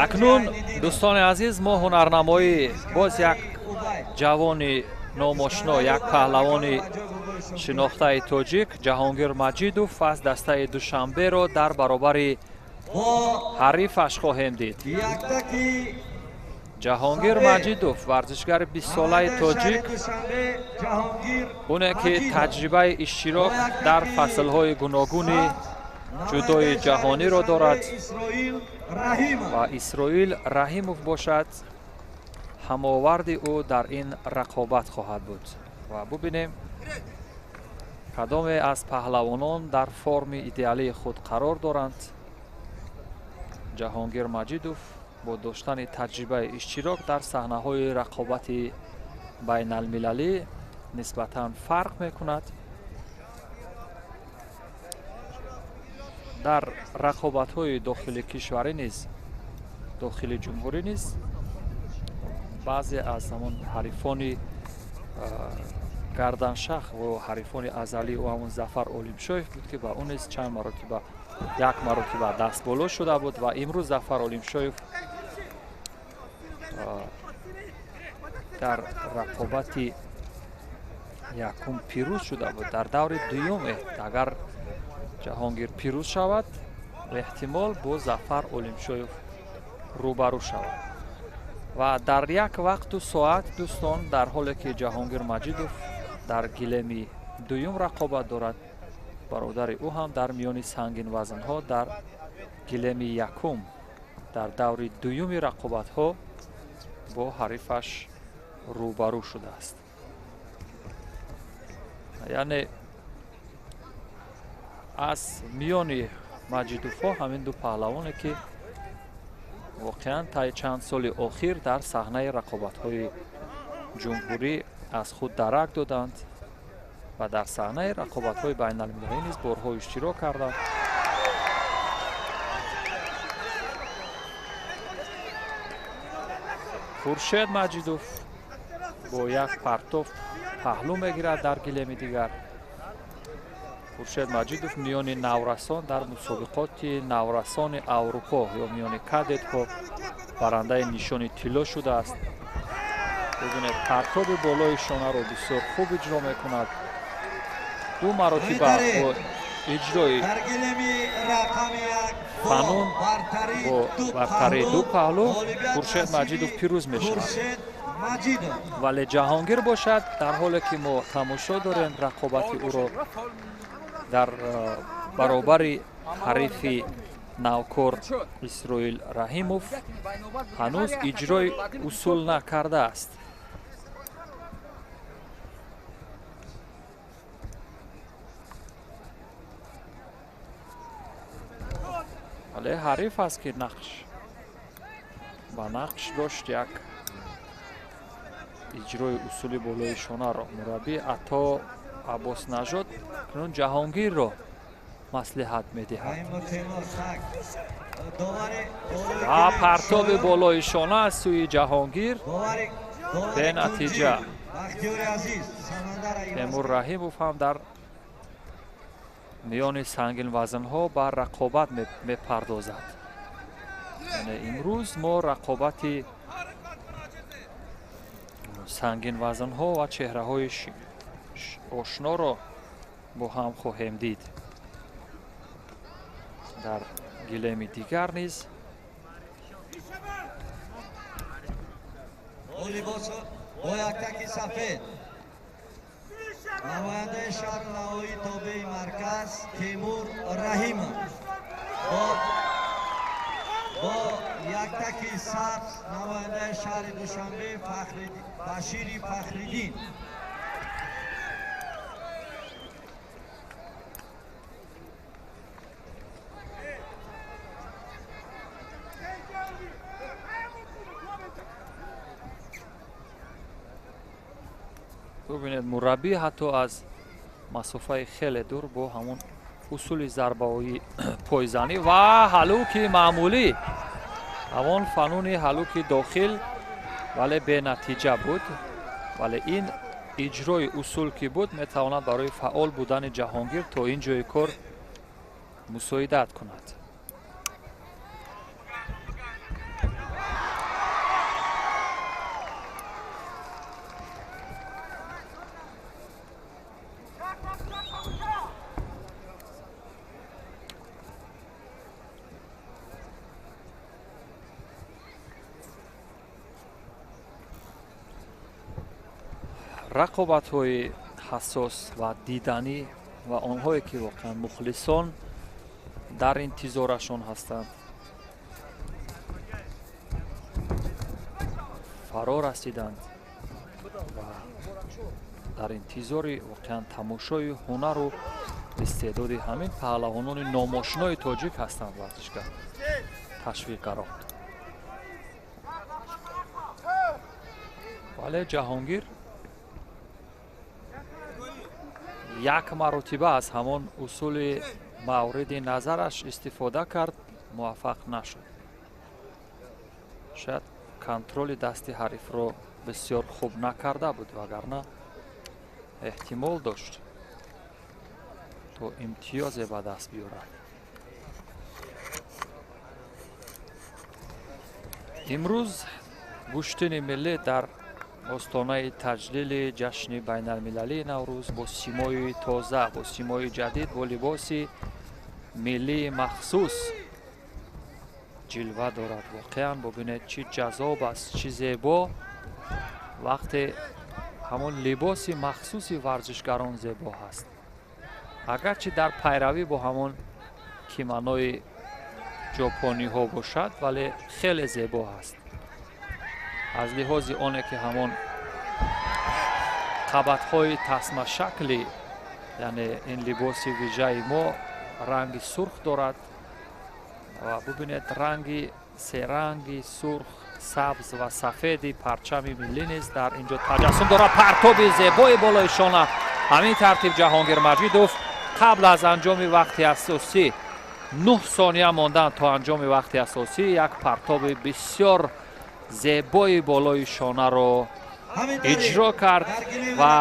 Акнун, дӯстони азиз, мо ҳунарнамоӣ боз як ҷавони номошно, як паҳлавони шинохтаи тоҷик Ҷаҳонгир Маҷидов аз дастаи Душанберо дар баробари ҳарифаш хоҳем дид. Ҷаҳонгир Маҷидов, варзишгари бистсолаи тоҷик, оне ки таҷрибаи иштирок дар фаслҳои гуногуни ҷудои ҷаҳониро дорад, ва Исроил Раҳимов бошад, ҳамоварди ӯ дар ин рақобат хоҳад буд. Ва бубинем, кадоме аз паҳлавонон дар форми идеалии худ қарор доранд. Ҷаҳонгир Маҷидов бо доштани таҷрибаи иштирок дар саҳнаҳои рақобати байналмилалӣ нисбатан фарқ мекунад. Дар рақобатҳои дохили кишварӣ низ, дохили ҷумҳурӣ низ баъзе аз ҳамон ҳарифони гарданшах ва ҳарифони азалии ӯ, ҳамон Зафар Олимшоев буд, ки ба ӯ низ чанд маротиба, як маротиба дастболо шуда буд. Ва имрӯз Зафар Олимшоев дар рақобати якум пирӯз шуда буд. Дар даври дуюм агар Ҷаҳонгир пирӯз шавад, эҳтимол бо Зафар Олимшоев рӯбарӯ шавад. Ва дар як вақту соат, дӯстон, дар ҳоле ки Ҷаҳонгир Маҷидов дар гилеми дуюм рақобат дорад, бародари ӯ ҳам дар миёни сангинвазнҳо дар гилеми якум дар даври дуюми рақобатҳо бо ҳарифаш рӯбарӯ шудааст. Яъне аз миёни Маҷидовҳо ҳамин ду паҳлавоне ки воқеан таи чанд соли охир дар саҳнаи рақобатҳои ҷумҳурӣ аз худ дарак доданд ва дар саҳнаи рақобатҳои байналмилалӣ низ борҳо иштирок карданд. Хуршед Маҷидов бо як партоф паҳлӯ мегирад дар гилеми дигар. Хуршед Маҷидов миёни наврасон дар мусобиқоти наврасони Аврупо ё миёни кадетҳо барандаи нишони тилло шудааст. Бубинед, партоби болои шонаро бисёр хуб иҷро мекунад. Ду маротиба бо иҷрои фанун бо бартарии ду паҳлӯ Хуршед Маҷидов пирӯз мешавад. Вале Ҷаҳонгир бошад, дар ҳоле ки мо тамошо дорем рақобати ӯро дар баробари ҳарифи навкор Исроил Раҳимов, ҳанӯз иҷрои усул накардааст. Вале ҳариф аст ки нақш ба нақш дошт як иҷрои усули болои шонаро. Мураббӣ Ато Аббоснажод акнун Ҷаҳонгирро маслиҳат медиҳад. Ва партоби болои шона аз сӯи Ҷаҳонгир бенатиҷа. Темур Раҳимов ҳам дар миёни сангинвазнҳо ба рақобат мепардозад. Яъне имрӯз мо рақобати сангинвазнҳо ва чеҳраҳои ошноро бо ҳам хоҳем дид. Дар гилеми дигар низ бо яктаки сафед намояндаи шаҳри Навоӣ тобеи марказ Темур Раҳимов бо яктаки сабз намояндаи шаҳри Душанбе Башири Фахриддин. Бубинед, мураббӣ ҳатто аз масофаи хеле дур бо ҳамон усули зарбаҳои пойзанӣ ва ҳалуки маъмулӣ, ҳамон фануни ҳалуки дохил, вале бенатиҷа буд. Вале ин иҷрои усул ки буд, метавонад барои фаъол будани Ҷаҳонгир то ин ҷои кор мусоидат кунад. Рақобатҳои ҳассос ва диданӣ ва онҳое ки воқеан мухлисон дар интизорашон ҳастанд фаро расиданд ва дар интизори воқеан тамошои ҳунару истеъдоди ҳамин паҳлавонони номошинои тоҷик ҳастанд варзишгар ташвиқгарон. Вале Ҷаҳонгир як маротиба аз ҳамон усули мавриди назараш истифода кард, муваффақ нашуд. Шояд контроли дасти ҳарифро бисёр хуб накарда буд, вагарна эҳтимол дошт то имтиёзе ба даст биёрад. Имрӯз гӯштини миллӣ дар остонаи таҷлили ҷашни байналмилалии Наврӯз бо симои тоза, бо симои ҷадид, бо либоси миллии махсус ҷилва дорад. Воқеан бубинед, чӣ ҷаззоб аст, чӣ зебо вақте ҳамон либоси махсуси варзишгарон зебо ҳаст. Агарчи дар пайравӣ бо ҳамон киманои ҷопониҳо бошад, вале хеле зебо ҳаст. Аз лиҳози оне ки ҳамон қабатҳои тасмашакли, яъне ин либоси вижаи мо ранги сурх дорад ва бубинед ранги серанги сурх, сабз ва сафеди парчами миллӣ низ дар инҷо таҷассум дорад. Партоби зебои болои шона. Ҳамин тартиб Ҷаҳонгир Маҷидов қабл аз анҷоми вақти асосӣ, 9 сония мондан то анҷоми вақти асосӣ, як партоби бисёр зебои болои шонаро иҷро кард ва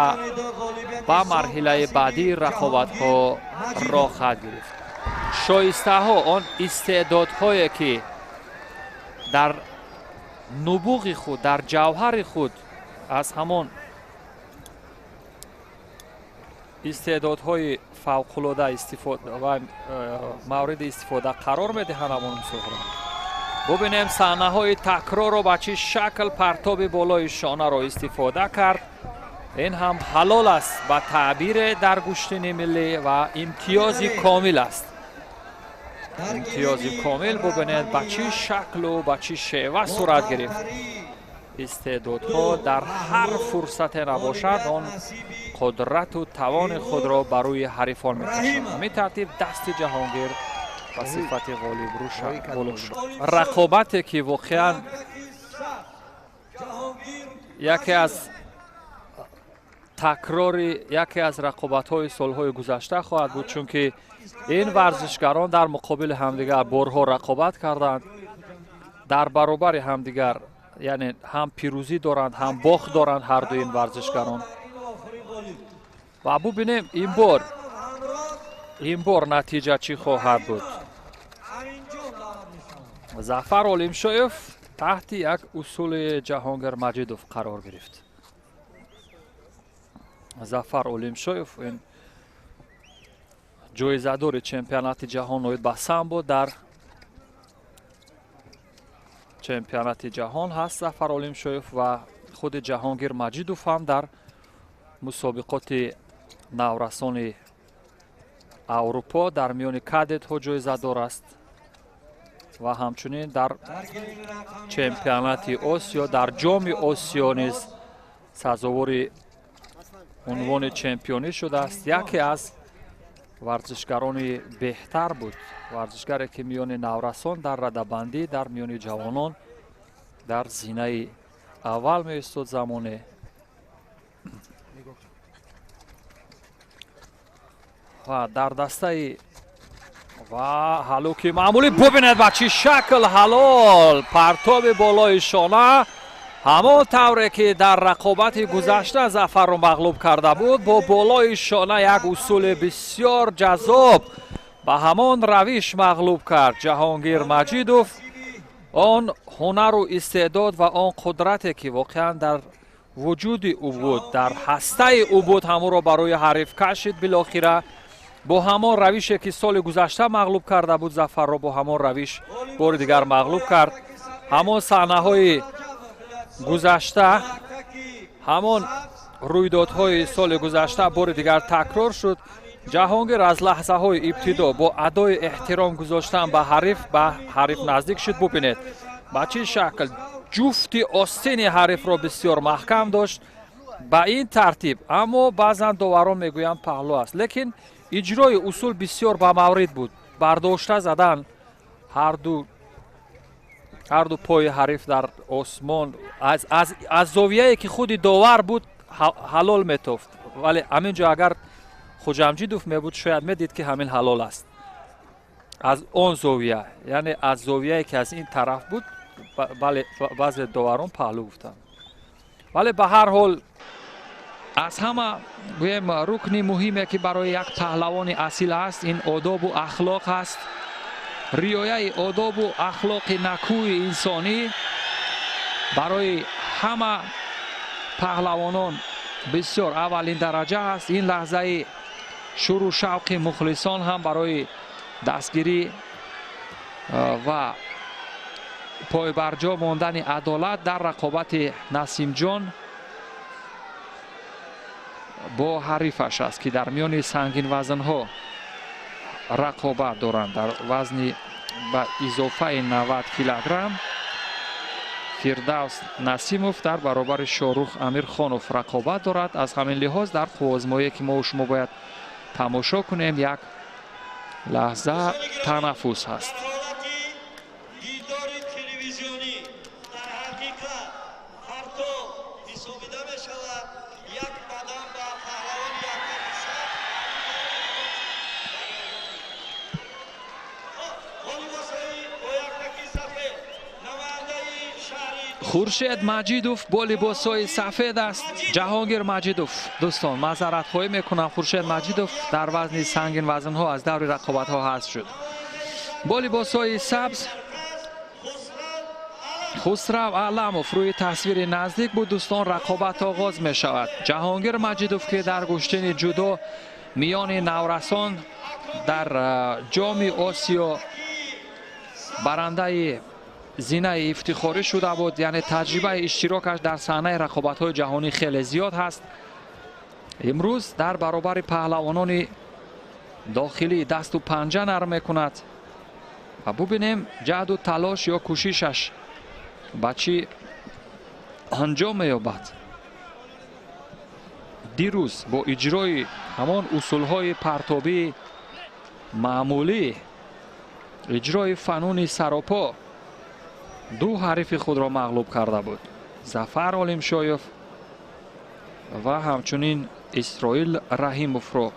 ба марҳилаи баъдии рақобатҳо роҳ гирифт. Шоистаҳо, он истеъдодҳое ки дар нубуғи худ, дар ҷавҳари худ аз ҳамон истеъдодҳои фавқулода ва мавриди истифода қарор медиҳанд ҳамон унсурҳоро. Бубинем саҳнаҳои такрорро, ба чӣ шакл партоби болои шонаро истифода кард. Ин ҳам ҳалол аст ба таъбире дар гӯштини миллӣ ва имтиёзи комил аст. Имтиёзи комил. Бубинед, ба чӣ шаклу ба чӣ шева сурат гирифт. Истеъдодҳо дар ҳар фурсате набошад, он қудрату тавони худро ба рӯи ҳарифон мекашад. Ҳамин тартиб дасти Ҷаҳонгир ба сифати ғолиб боло шуд. Рақобате ки воқеан яке аз такрори яке аз рақобатҳои солҳои гузашта хоҳад буд, чунки ин варзишгарон дар муқобили ҳамдигар борҳо рақобат карданд, дар баробари ҳамдигар, яъне ҳам пирӯзӣ доранд, ҳам бохт доранд ҳарду ин варзишгарон. Ва бубинем ин бор натиҷа чӣ хоҳад буд. Зафар Олимшоев таҳти як усули Ҷаҳонгир Маҷидов қарор гирифт. Зафар Олимшоев ин ҷоизадори чемпионати ҷаҳон оид ба самбо дар чемпионати ҷаҳон ҳаст Зафар Олимшоев ва худи Ҷаҳонгир Маҷидов ҳам дар мусобиқоти наврасони Аврупо дар миёни кадетҳо ҷоизадор аст ва ҳамчунин дар чемпионати Осиё, дар ҷоми Осиё низ сазовори унвони чемпионӣ шудааст. Яке аз варзишгарони беҳтар буд, варзишгаре ки миёни наврасон дар радабандӣ, дар миёни ҷавонон дар зинаи аввал меистод замоне. Ва дар дастаи ва ҳалуки маъмулӣ бубинед ба чӣ шакл ҳалол партоби болои шона, ҳамон тавре ки дар рақобати гузашта Зафарро мағлуб карда буд, бо болои шона як усули бисёр ҷаззоб ба ҳамон равиш мағлуб кард Ҷаҳонгир Маҷидов. Он ҳунару истеъдод ва он қудрате ки воқеан дар вуҷуди ӯ буд, дар ҳастаи ӯ буд, ҳамонро барои ҳариф кашид. Билохира бо ҳамон равише ки соли гузашта мағлуб карда буд Зафарро, бо ҳамон равиш бори дигар мағлуб кард. Ҳамон саҳнаҳои гузашта, ҳамон Рӯйдодҳои соли гузашта бори дигар такрор шуд. Ҷаҳонгир аз лаҳзаҳои ибтидо бо адои эҳтиром гузоштан ба ҳариф наздик шуд. Бубинед ба чӣ шакл ҷуфти остини ҳарифро бисёр маҳкам дошт. Ба ин тартиб, аммо баъзан доварон мегӯянд паҳлӯ аст, лекин иҷрои усул бисёр ба маврид буд. Бардошта задан ҳарду пои ҳариф дар осмон аз зовияе ки худи довар буд ҳалол метофт, вале ҳамин ҷо агар Хуҷамҷидов мебуд шояд медид ки ҳамин ҳалол аст. Аз он зовия, яъне аз зовияе ки аз ин тараф буд, бале баъзе доварон паҳлӯ гуфтанд. Вале ба ҳар ҳол аз ҳама гӯем рукни муҳиме ки барои як паҳлавони асил аст, ин одобу ахлоқ аст. Риояи одобу ахлоқи накӯи инсонӣ барои ҳама паҳлавонон бисёр аввалин дараҷа аст. Ин лаҳзаи шуру шавқи мухлисон ҳам барои дастгирӣ ва пойбарҷо мондани адолат дар рақобати Насимҷон бо ҳарифаш аст, ки дар миёни сангинвазнҳо рақобат доранд. Дар вазни ба изофаи 90 килограмм Фирдавс Насимов дар баробари Шорух Амирхонов рақобат дорад. Аз ҳамин лиҳоз дар қувваозмоие ки мо шумо бояд тамошо кунем, як лаҳза танаффус ҳаст. Хуршед Маҷидов бо либосҳои сафед аст. Ҷаҳонгир Маҷидов, дӯстон, маъзаратхоҳӣ мекунам, Хуршед Маҷидов дар вазни сангин вазнҳо аз даври рақобатҳо ҳазф шуд. Бо либосҳои сабз Хусрав Аламов рӯи тасвири наздик буд. Дӯстон, рақобат оғоз мешавад. Ҷаҳонгир Маҷидов ки дар гӯштини ҷудо миёни наврасон дар ҷоми Осиё барандаи зинаи ифтихорӣ шуда буд, яъне таҷрибаи иштирокаш дар саҳнаи рақобатҳои ҷаҳонӣ хеле зиёд ҳаст. Имрӯз дар баробари паҳлавонони дохилӣ дасту панҷа нарм мекунад ва бубинем ҷаҳду талош ё кӯшишаш ба чӣ анҷом меёбад. Дирӯз бо иҷрои ҳамон усулҳои партобии маъмулӣ, иҷрои фануни саропо ду ҳарифи худро мағлуб карда буд: Зафар Олимшоев ва ҳамчунин Исроил Раҳимовро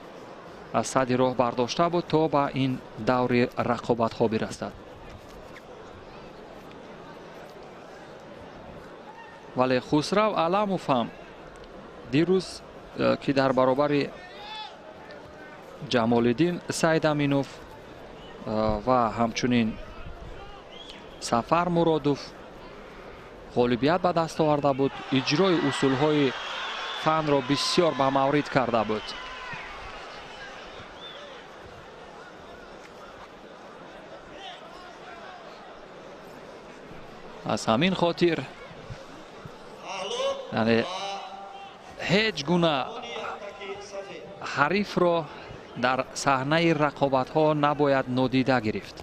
аз сади роҳ бардошта буд то ба ин даври рақобатҳо бирасад. Вале Хусрав Аламов ҳам дирӯз ки дар баробари Ҷамолиддин Сайдаминов ва ҳамчунин Сафар Муродов ғолибият ба даст оварда буд, иҷрои усулҳои фанро бисёр ба маврид карда буд. Аз ҳамин хотир яъне ҳеҷ гуна ҳарифро дар саҳнаи рақобатҳо набояд нодида гирифт.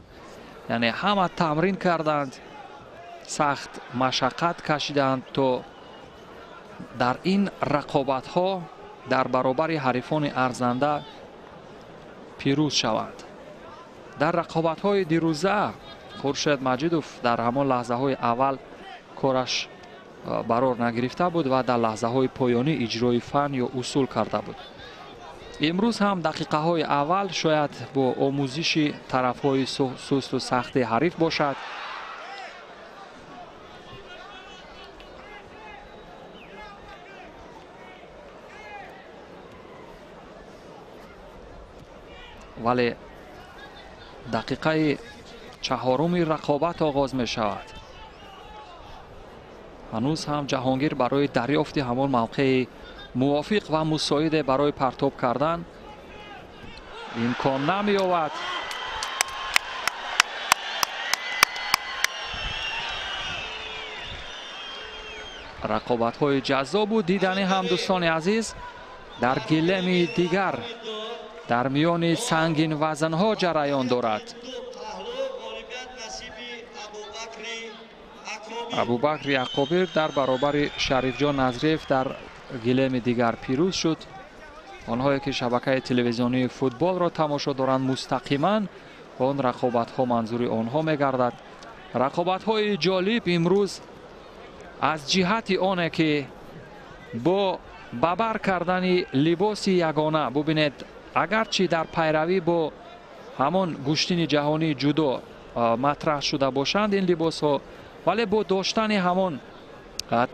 Яъне ҳама тамрин карданд, сахт машаққат кашиданд то дар ин рақобатҳо дар баробари ҳарифони арзанда пирӯз шаванд. Дар рақобатҳои дирӯза Хуршед Маҷидов дар ҳамон лаҳзаҳои аввал кораш барор нагирифта буд ва дар лаҳзаҳои поёнӣ иҷрои фан ё усул карда буд. Имрӯз ҳам дақиқаҳои аввал шояд бо омӯзиши тарафҳои сусту сахти ҳариф бошад. Вале дақиқаи чаҳоруми рақобат оғоз мешавад. Ҳанӯз ҳам Ҷаҳонгир барои дарёфти ҳамон мавқеи мувофиқ ва мусоиде барои партоб кардан имкон намеёбад. Рақобатҳои ҷаззобу диданӣ ҳам, дӯстони азиз, дар гилеми дигар дар миёни сангин вазнҳо ҷараён дорад. Абубакр Яқобир дар баробари Шарифҷон Назриев дар гилеми дигар пирӯз шуд. Онҳое ки шабакаи телевизионии футболро тамошо доранд, мустақиман он рақобатҳо манзури онҳо мегардад. Рақобатҳои ҷолиб имрӯз аз ҷиҳати оне ки бо ба бар кардани либоси ягона, бубинед, агарчи дар пайравӣ бо ҳамон гӯштини ҷаҳонии ҷудо матраҳ шуда бошанд ин либосҳо, вале бо доштани ҳамон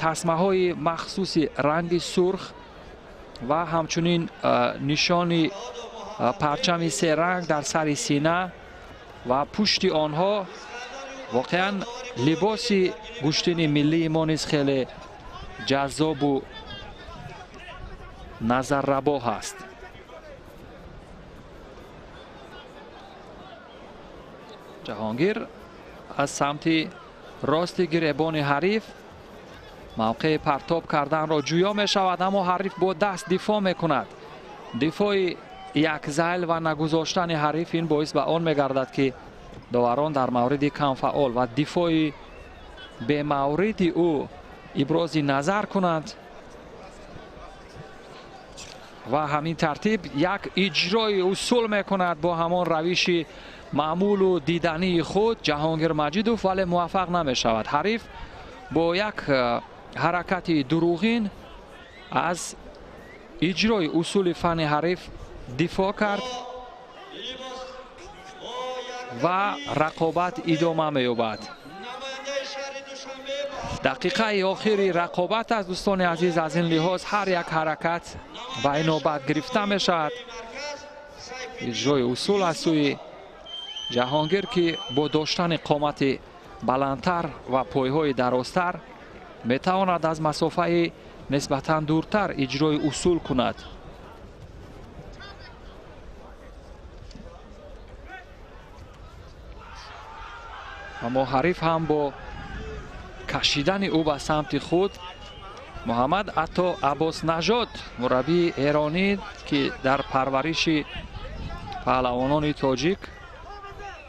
тасмаҳои махсуси ранги сурх ва ҳамчунин нишони парчами серанг дар сари сина ва пушти онҳо, воқеан либоси гӯштини миллии мо низ хеле ҷаззобу назаррабо ҳаст. Ҷаҳонгир аз самти рости гиребони ҳариф мавқеи партоб карданро ҷӯё мешавад, аммо ҳариф бо даст дифоъ мекунад. Дифои якзайл ва нагузоштани ҳариф ин боис ба он мегардад, ки доварон дар мавриди камфаъол ва дифои бемавриди ӯ ибрози назар кунанд ва ҳамин тартиб як иҷрои усул мекунад бо ҳамон равиши маъмулу дидании худ Ҷаҳонгир Маҷидов, вале муваффақ намешавад. Ҳариф бо як ҳаракати дурӯғин аз иҷрои усули фанни ҳариф дифоъ кард ва рақобат идома меёбад. Дақиқаи охири рақобат аст, дӯстони азиз. Аз ин лиҳоз ҳар як ҳаракат ба инобат гирифта мешавад. Иҷрои усул аз сӯи Ҷаҳонгир, ки бо доштани қомати баландтар ва пойҳои дарозтар метавонад аз масофаи нисбатан дуртар иҷрои усул кунад. Аммо ҳариф ҳам бо кашидани ӯ ба самти худ, Муҳаммад Ато Аббоснажод, мураббии эронӣ, ки дар парвариши паҳлавонони тоҷик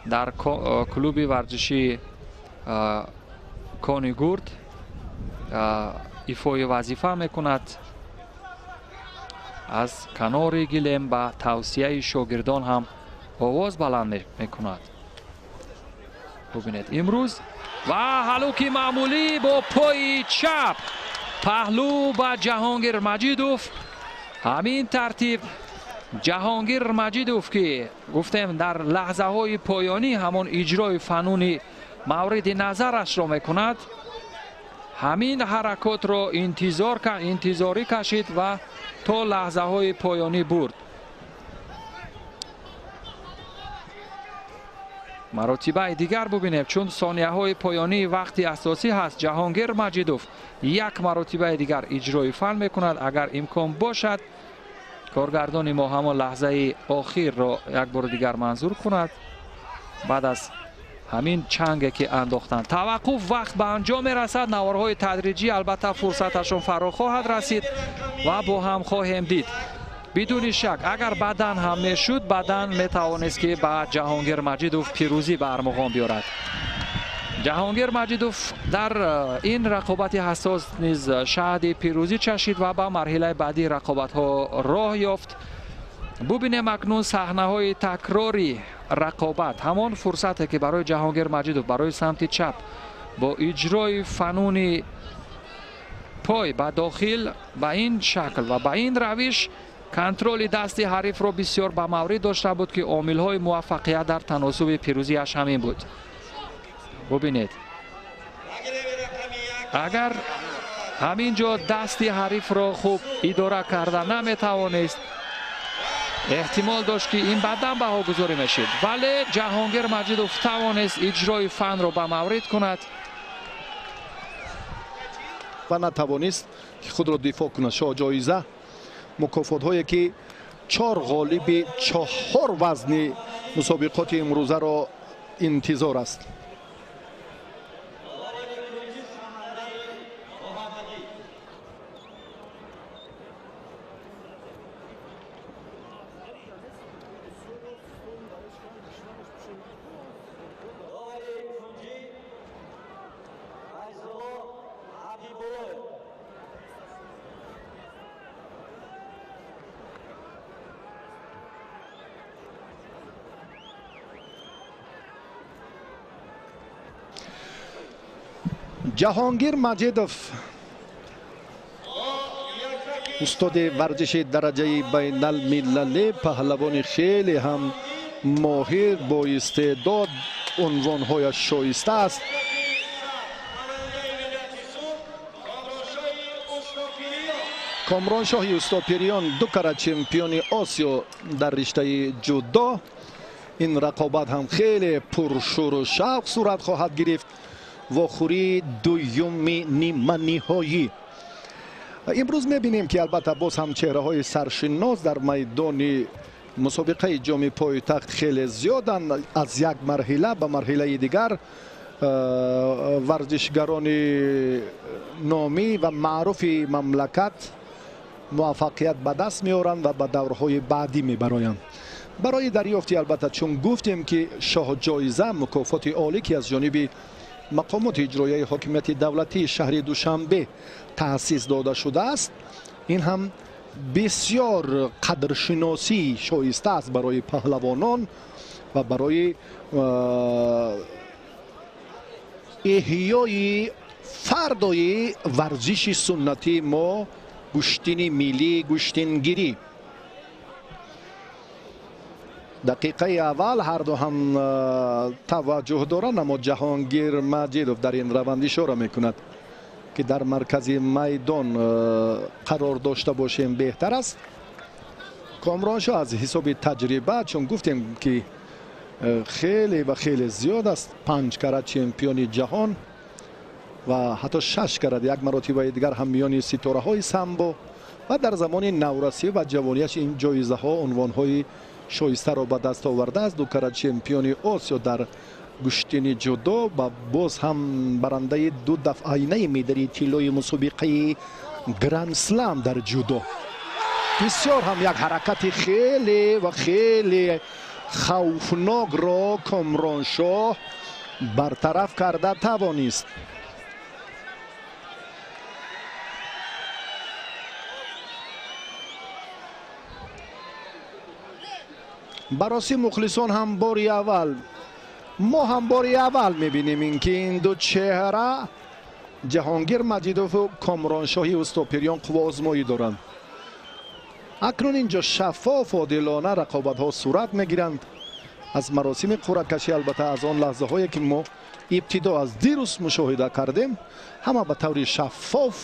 дар клуби варзишии Кони Гурд ифои вазифа мекунад, аз канори гилем ба тавсияи шогирдон ҳам овоз баланд мекунад. Бубинед имрӯз ва ҳалуки маъмулӣ бо пои чап паҳлӯ ба Ҷаҳонгир Маҷидов. Ҳамин тартиб Ҷаҳонгир Маҷидов, ки гуфтем дар лаҳзаҳои поёнӣ ҳамон иҷрои фануни мавриди назарашро мекунад, ҳамин ҳаракотро интизорӣ кашид ва то лаҳзаҳои поёнӣ бурд. Маротибаи дигар бубинем, чун сонияҳои поёнии вақти асосӣ ҳаст. Ҷаҳонгир Маҷидов як маротибаи дигар иҷрои фан мекунад. Агар имкон бошад, коргардони мо ҳамон лаҳзаи охирро як бори дигар манзур кунад. Баъд аз ҳамин чанге ки андохтанд, таваққуф вақт ба анҷом мерасад. Наворҳои тадриҷӣ албатта фурсаташон фаро хоҳад расид ва бо ҳам хоҳем дид. Бидуни шак, агар бадан ҳам мешуд, бадан метавонист ки ба Ҷаҳонгир Маҷидов пирӯзӣ ба армуғон биёрад. Ҷаҳонгир Маҷидов дар ин рақобати ҳассос низ шаҳди пирӯзӣ чашид ва ба марҳилаи баъдии рақобатҳо роҳ ёфт. Бубинем акнун саҳнаҳои такрори рақобат. Ҳамон фурсате ки барои Ҷаҳонгир Маҷидов барои самти чап бо иҷрои фануни пой ба дохил ба ин шакл ва ба ин равиш контроли дасти ҳарифро бисёр ба маврид дошта буд, ки омилҳои муваффақият дар таносуби пирӯзиаш ҳамин буд. Бубинед, агар ҳамин ҷо дасти ҳарифро хуб идора карда наметавонист, эҳтимол дошт ки ин баъдан баҳогузорӣ мешид, вале Ҷаҳонгир Маҷидов тавонист иҷрои фанро ба маврид кунад ва натавонист ки худро дифоъ кунад. Шоҳҷоиза мукофотҳое ки 4 ғолиби 4 вазни мусобиқоти имрӯзаро интизор аст. Ҷаҳонгир Маҷидов, устоди варзиши дараҷаи байналмилалӣ, паҳлавони хеле ҳам моҳир, бо истеъдод, унвонҳояш шоиста аст. Комроншоҳи Устопириён ду кара чемпиони Осиё дар риштаи ҷудо. Ин рақобат ҳам хеле пуршӯру шавқ сурат хоҳад гирифт. Вохӯрии дуюми ниманиҳоӣ. Имрӯз мебинем, ки албатта боз ҳам чеҳраҳои саршинос дар майдони мусобиқаи ҷоми пойтахт хеле зиёданд. Аз як марҳила ба марҳилаи дигар варзишгарони номӣ ва маъруфи мамлакат муваффақият ба даст меоранд ва ба даврҳои баъдӣ мебароянд. Барои дарёфти, албатта, чун гуфтем, ки шоҳҷоиза, мукофоти олӣ, ки аз ҷониби мақомоти иҷроияи ҳокимияти давлатии шаҳри Душанбе таъсис дода шудааст, ин ҳам бисёр қадршиносӣ шоиста аст барои паҳлавонон ва барои эҳёи фардои варзиши суннатии мо, гӯштини миллӣ, гӯштингирӣ. Дақиқаи аввал ҳарду ҳам таваҷҷӯҳ доранд, аммо Ҷаҳонгир Маҷидов дар ин раванд ишора мекунад, ки дар маркази майдон қарор дошта бошем беҳтар аст. Комроншоҳ аз ҳисоби таҷриба, чун гуфтем, ки хеле ва хеле зиёд аст, 5 кара чемпиони ҷаҳон ва ҳатто 6 кара, як маротибаи дигар ҳам миёни ситораҳои самбо ва дар замони наврасӣ ва ҷавонияш ин ҷоизаҳо, унвонҳои шоистаро ба даст овардааст. Ду кара чемпиони Осиё дар гӯштини ҷудо ва боз ҳам барандаи ду дафъаинаи медали тиллои мусобиқаи Гранд-слам дар ҷудо. Бисёр ҳам як ҳаракати хеле ва хеле хавфнокро Комроншоҳ бартараф карда тавонист. Бароси мухлисон ҳам бори аввал, мо ҳам бори аввал мебинем, ин ки ин ду чеҳра, Ҷаҳонгир Маҷидову Комроншоҳи Устопириён, қувваозмоӣ доранд. Акнун инҷо шаффоф, одилона рақобатҳо сурат мегиранд. Аз маросими қуръакашӣ, албатта, аз он лаҳзаҳое, ки мо ибтидо аз дирӯз мушоҳида кардем, ҳама ба таври шаффоф,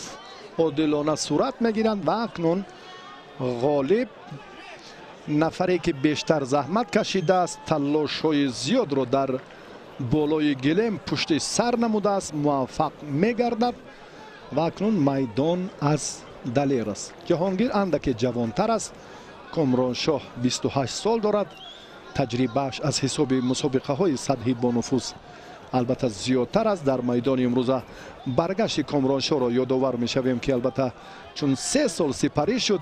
одилона сурат мегиранд ва акнун ғолиб, нафаре ки бештар заҳмат кашидааст, талошҳои зиёдро дар болои гилем пушти сар намудааст, муваффақ мегардад ва акнун майдон аз далер аст. Ҷаҳонгир андаке ҷавонтар аст. Комроншоҳ 28 сол дорад. Таҷрибааш аз ҳисоби мусобиқаҳои сатҳи бонуфуз албатта зиёдтар аст. Дар майдони имрӯза баргашти Комроншоҳро ёдовар мешавем, ки албатта чун 3 сол сипарӣ шуд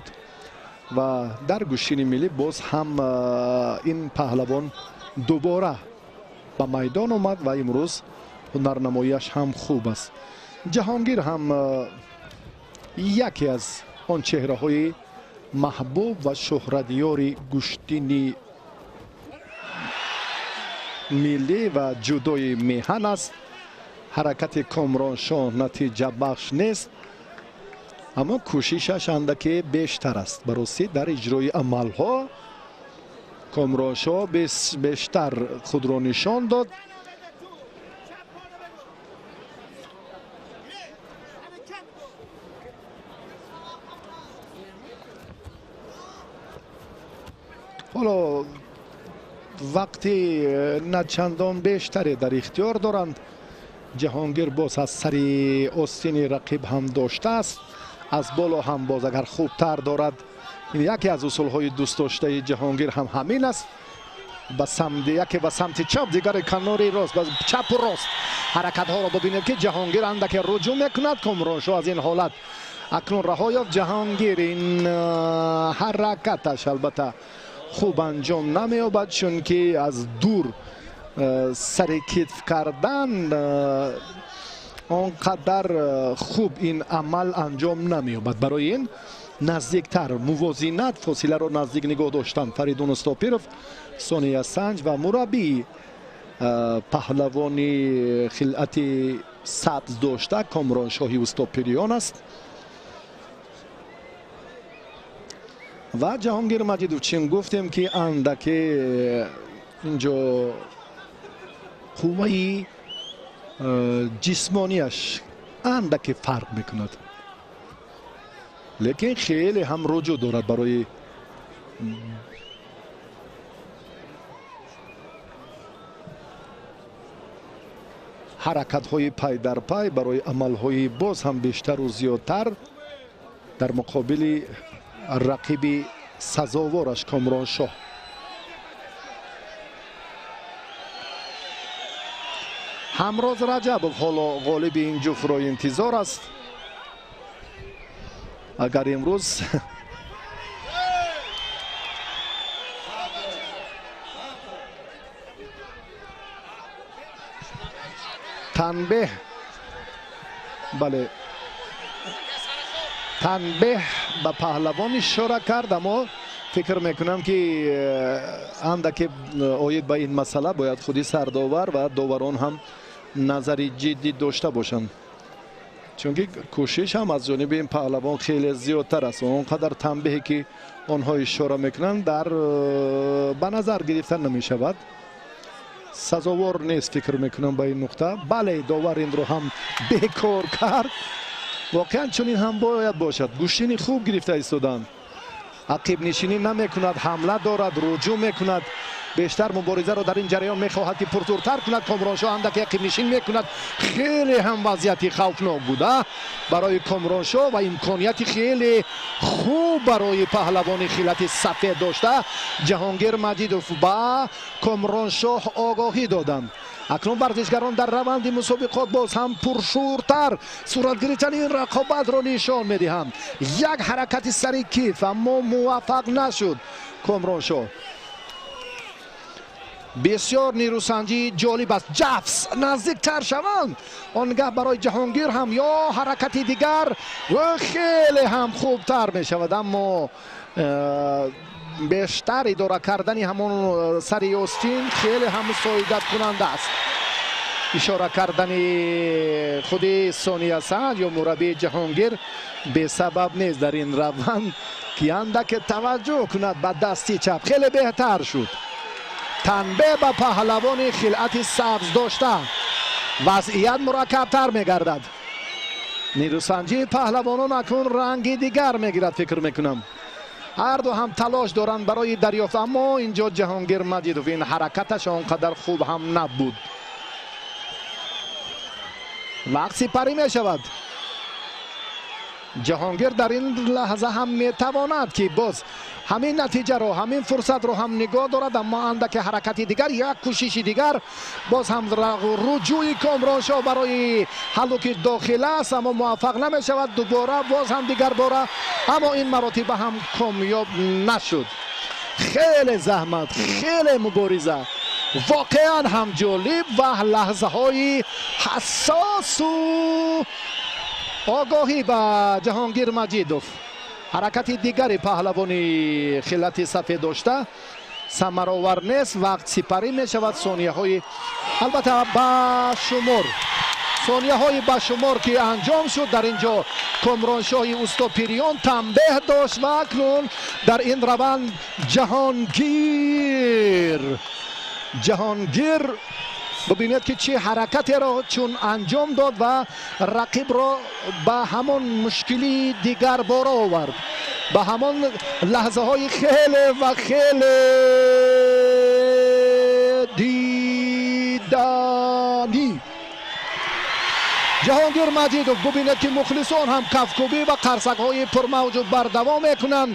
ва дар гӯштини миллӣ боз ҳам ин паҳлавон дубора ба майдон омад ва имрӯз ҳунарнамоияш ҳам хуб аст. Ҷаҳонгир ҳам яке аз он чеҳраҳои маҳбуб ва шӯҳратёри гӯштини миллӣ ва ҷудои меҳан аст. Ҳаракати Комроншоҳ натиҷабахш нест, аммо кӯшишаш андаке бештар аст. Баросӣ дар иҷрои амалҳо Комроншоҳ бештар худро нишон дод. Ҳоло вақти начандон бештаре дар ихтиёр доранд. Ҷаҳонгир боз аз сари остини рақиб ҳам доштааст, аз боло ҳам боз агар хубтар дорад. Ин яке аз усулҳои дӯстдоштаи Ҷаҳонгир ҳам ҳамин аст. Ба самти яке ба самти чап, дигаре канори рост, ба чапу рост ҳаракатҳоро бибинем, ки Ҷаҳонгир андаке руҷӯъ мекунад. Комроншоҳ аз ин ҳолат акнун раҳо ёфт. Ҷаҳонгир ин ҳаракаташ албатта хуб анҷом намеёбад, чунки аз дур сари китф кардан он қадар хуб ин амал анҷом намеёбад. Барои ин наздиктар мувозинат, фосиларо наздик нигоҳ доштан. Фаридун Устопиров, Сония Санҷ ва мураббии Паҳлавони хилъати сабз дошта Комроншоҳи Устопириён аст ва Ҷаҳонгир Маҷидов, чин гуфтем ки андаке инҷо қувваи ҷисмонияш андаке фарқ мекунад, лекин хеле ҳам руҷӯъ дорад барои ҳаракатҳои пай дар пай, барои амалҳои боз ҳам бештару зиёдтар дар муқобили рақиби сазовораш Комроншоҳ. Ҳамроз Раҷабов ҳоло ғолиби ин ҷуфтро интизор аст. Агар имрӯз танбеҳ, бале, танбеҳ ба паҳлавон ишора кард, аммо фикр мекунам ки андаке оид ба ин масъала бояд худи сардовар ва доварон ҳам назари ҷиддӣ дошта бошанд, чунки кӯшиш ҳам аз ҷониби ин паҳлавон хеле зиёдтар аст. Он қадар танбеҳе ки онҳо ишора мекунанд дар ба назар гирифта намешавад, сазовор нест фикр мекунам ба ин нуқта. Бале, довар инро ҳам бекор кард. Воқеан чунин ҳам бояд бошад. Гӯштини хуб гирифта истоданд, ақибнишинӣ намекунад, ҳамла дорад, руҷӯъ мекунад, бештар муборизаро дар ин ҷараён мехоҳад ки пурзӯртар кунад. Комроншоҳ андаке ақибнишин мекунад. Хеле ҳам вазъияти хавфнок буда барои Комроншоҳ ва имконияти хеле хуб барои паҳлавони хилати сафед дошта Ҷаҳонгир Маҷидов ба Комроншоҳ огоҳӣ доданд. Акнун варзишгарон дар раванди мусобиқот боз ҳам пуршӯртар сурат гирифтани ин рақобатро нишон медиҳанд. Як ҳаракати сари китф, аммо муваффақ нашуд Комроншоҳ. Бисёр нерӯсанҷии ҷолиб аст. Ҷафс наздиктар шаванд, он гаҳ барои Ҷаҳонгир ҳам ё ҳаракати дигар хеле ҳам хубтар мешавад, аммо бештар идора кардани ҳамон сари остин хеле ҳам мусоидаткунанда аст. Ишора кардани худи Сония Санҷ ё мураббии Ҷаҳонгир бесабаб нест дар ин раванд ки андаке таваҷҷӯҳ кунад ба дасти чап. Хеле беҳтар шуд. Танбеҳ ба паҳлавони хилъати сабз дошта, вазъият мураккабтар мегардад. Нерӯсанҷии паҳлавонон акнун ранги дигар мегирад фикр мекунам. Ҳар ду ҳам талош доранд барои дарёфт, аммо инҷо Ҷаҳонгир Маҷидов ин ҳаракаташ он қадар хуб ҳам набуд. Вақт сипарӣ мешавад. Ҷаҳонгир дар ин лаҳза ҳам метавонад ки боз ҳамин натиҷаро, ҳамин фурсатро ҳам нигоҳ дорад, аммо андаке ҳаракати дигар, як кӯшиши дигар, боз ҳам руҷӯи Комроншоҳ барои ҳаллуки дохила аст, аммо муваффақ намешавад. Дубора боз ҳам дигар бора, аммо ин маротиба ҳам комёб нашуд. Хеле заҳмат, хеле мубориза, воқеан ҳам ҷолиб ва лаҳзаҳои ҳассосу огоҳӣ ба Ҷаҳонгир Маҷидов. Ҳаракати дигари паҳлавони хилати сафед дошта самаровар нест. Вақт сипарӣ мешавад. Сонияҳои албатта ба шумор, сонияҳои ба шумор ки анҷом шуд. Дар ин ҷо Комроншоҳи Устопириён танбеҳ дошт ва акнун дар ин раванд Ҷаҳонгир бубинед ки чӣ ҳаракатеро чун анҷом дод ва рақибро ба ҳамон мушкилии дигар бора овард, ба ҳамон лаҳзаҳои хеле ва хеле диданӣ. Ҷаҳонгир Маҷидов бубинед ки мухлисон ҳам кафкӯбӣ ва қарсакҳои пурмавҷу бардавом мекунанд.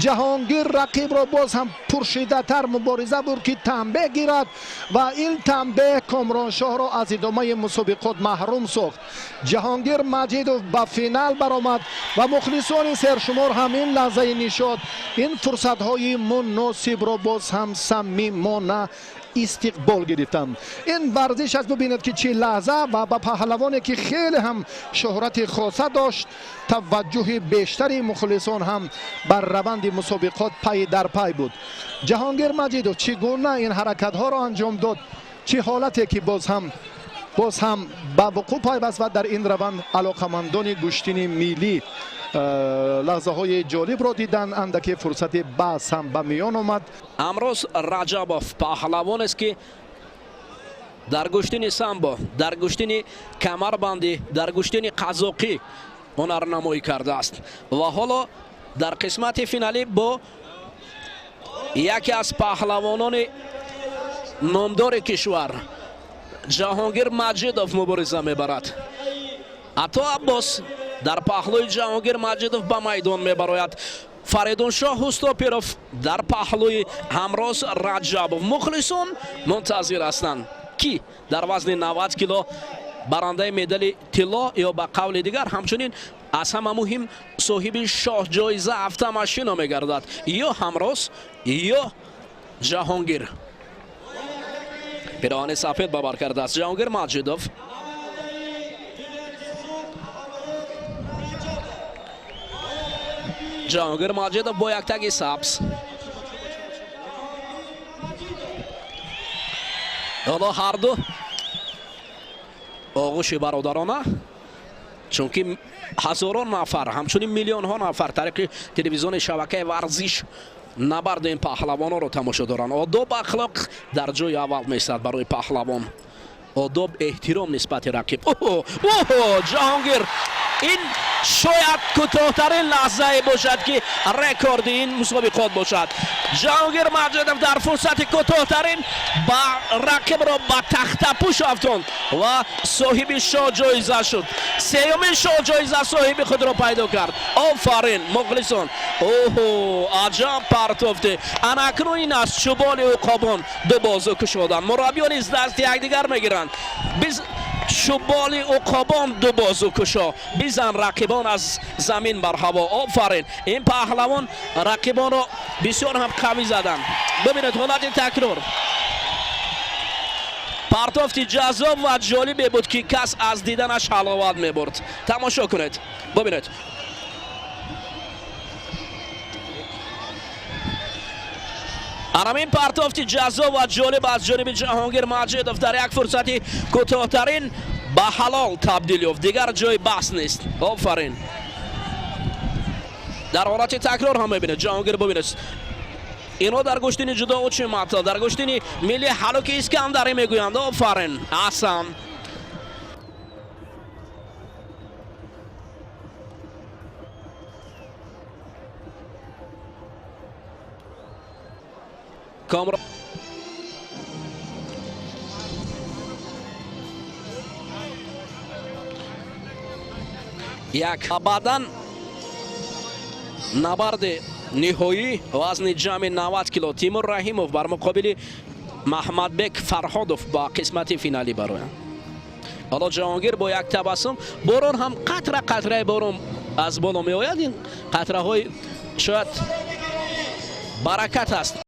Ҷаҳонгир рақибро боз ҳам пуршиддаттар мубориза бурд ки танбеҳ гирад ва ин танбеҳ Комроншоҳро аз идомаи мусобиқот маҳрум сохт. Ҷаҳонгир Маҷидов ба финал баромад ва мухлисони сершумор ҳам ин лаҳзаи нишод, ин фурсатҳои муносибро боз ҳам самимона истиқбол гирифтанд. Ин варзиш аст, бубинед ки чӣ лаҳза ва ба паҳлавоне ки хеле ҳам шӯҳрати хоса дошт, таваҷҷӯҳи бештари мухлисон ҳам бар раванди мусобиқот пай дар пай буд. Ҷаҳонгир Маҷидов чӣ гуна ин ҳаракатҳоро анҷом дод, Чӣ ҳолате ки боз ҳам ба вуқӯъ пайваст ва дар ин раванд алоқамандони гӯштини миллӣ лаҳзаҳои ҷолибро диданд. Андаке фурсати баҳс ҳам ба миён омад. Ҳамроз Раҷабов паҳлавонест, ки дар гӯштини самбо, дар гӯштини камарбандӣ, дар гӯштини қазоқӣ ҳунарнамоӣ кардааст ва ҳоло дар қисмати финалӣ бо яке аз паҳлавонони номдори кишвар Ҷаҳонгир Маҷидов мубориза мебарад. Ато Аббос дар паҳлӯи Ҷаҳонгир Маҷидов ба майдон мебарояд. Фаридуншоҳ Ҳустопиров дар паҳлӯи Ҳамроз Раҷабов. Мухлисон мунтазир ҳастанд, ки дар вазни 90 кило барандаи медали тилло ё ба қавли дигар ҳамчунин аз ҳама муҳим соҳиби шоҳҷоиза автомашино мегардад, ё Ҳамроз ё Ҷаҳонгир. Пироҳани сафед ба бар кардааст Ҷаҳонгир Маҷидов. Ҷаҳонгир Маҷидов бо як таги сабз. Ҳоло ҳарду оғӯши бародарона, чунки ҳазорон нафар, ҳамчунин миллионҳо нафар тариқи телевизиони шабакаи варзиш набарди ин паҳлавононро тамошо доранд. Одоб ахлоқ дар ҷои аввал меистад барои паҳлавон. Одоб, эҳтиром нисбати рақиб. Оҳо, Ҷаҳонгир, ин шояд кӯтоҳтарин лаҳзае бошад, ки рекорди ин мусобиқот бошад. Ҷаҳонгир Маҷидов дар фурсати кӯтоҳтарин ба рақибро ба тахтапӯш афтонд ва соҳиби шоҳҷоиза шуд. Сеюмин шоҳҷоиза соҳиби худро пайдо кард. Офарин, мухлисон. Оҳо, аҷаб партофте! Ана акнун ин аст чӯболи уқобон ду бозу кушоданд. Мураббиён низ дасти якдигар мегиранд. Чӯболи уқобон ду бозу кушо, бизан рақибон аз замин бар ҳаво. Офарин, ин паҳлавон рақибонро бисёр ҳам қавӣ заданд. Бибинед ҳолати такрор. Партофти ҷаззоб ва ҷолибе буд, ки кас аз диданаш ҳаловат мебурд. Тамошо кунед, бибинед. Анамин партофти ҷаззоб ва ҷолиб аз ҷониби Ҷаҳонгир Маҷидов дар як фурсати кӯтоҳтарин ба ҳалол табдил ёфт. Дигар ҷои баҳс нест. Офарин. Дар ҳолати такрор ҳам мебинед. Ҷаҳонгир, бибинед, инҳо дар гӯштини ҷудо учимато, дар гӯштини милли ҳалуки Искандарӣ мегӯянд. Офарин, аҳсан. Камрон як баъдан набарди ниҳоӣ вазни ҷамъи 90 кило Тимур Раҳимов бар муқобили Маҳмадбек Фарҳодов ба қисмати финалӣ бароянд. Ҳоло Ҷаҳонгир бо як табассум, борон ҳам қатра қатраи борон аз боло меояд. Ин қатраҳои шояд баракат аст.